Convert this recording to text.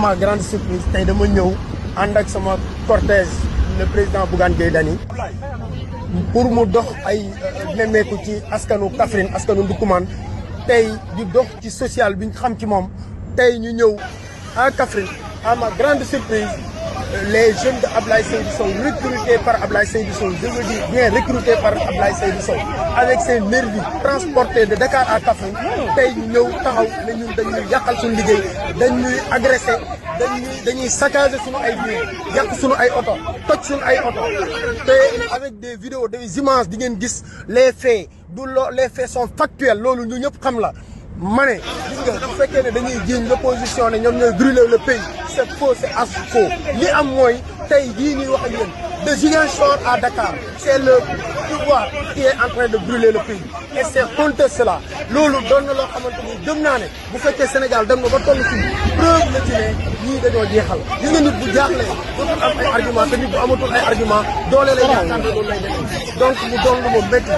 ma grande surprise tey dama ñëw ànd ak sama cortège le président Bougane Gueye Dany pour mu dox ay nemmeeku ci askanu Kaffrine askanu Ndoukoumane tey di dox ci social bi ñu xam ci moom tey ñu ñëw à Kaffrine à ma grande surprise les jeunes de Ablaye Seydou Sow recrutés par Ablaye Seydou Sow je veux dire bien recrutés par Ablaye Seydou Sow avec ses nervis transportés de Dakar à Kaffrine tey ñu ñëw taxaw ne ñun dañuy yàqal suñu liggéey dañuy agressé dañuy saccager suñu ay biens yàq suñu ay oto toj suñu ay oto te avec des vidéos des images di ngeen gis les faits les faits sont factuels loolu ñu ñëpp xam la ma ne gis nga bu fekkee ne dañuy jiiñ l'opposition ne ñoom ñooy brûler le pays c'est faux c'est archi faux li am mooy tey jii ñuy wax ak yéen de Ziguinchor à Dakar c'est le pouvoir qui est en train de brûler le pays et c'est honteux cela loolu doon na loo xamante ni gëm naa ne bu fekkee Sénégal dem na ba toll fii preuve la ci ne ñii dañoo jeexal gis nga nit bu jaaxlee dootul am ay argument te nit bu amatul ay argument doole lay yaakaar ne loolu lay demee donc mu doon lu ma métti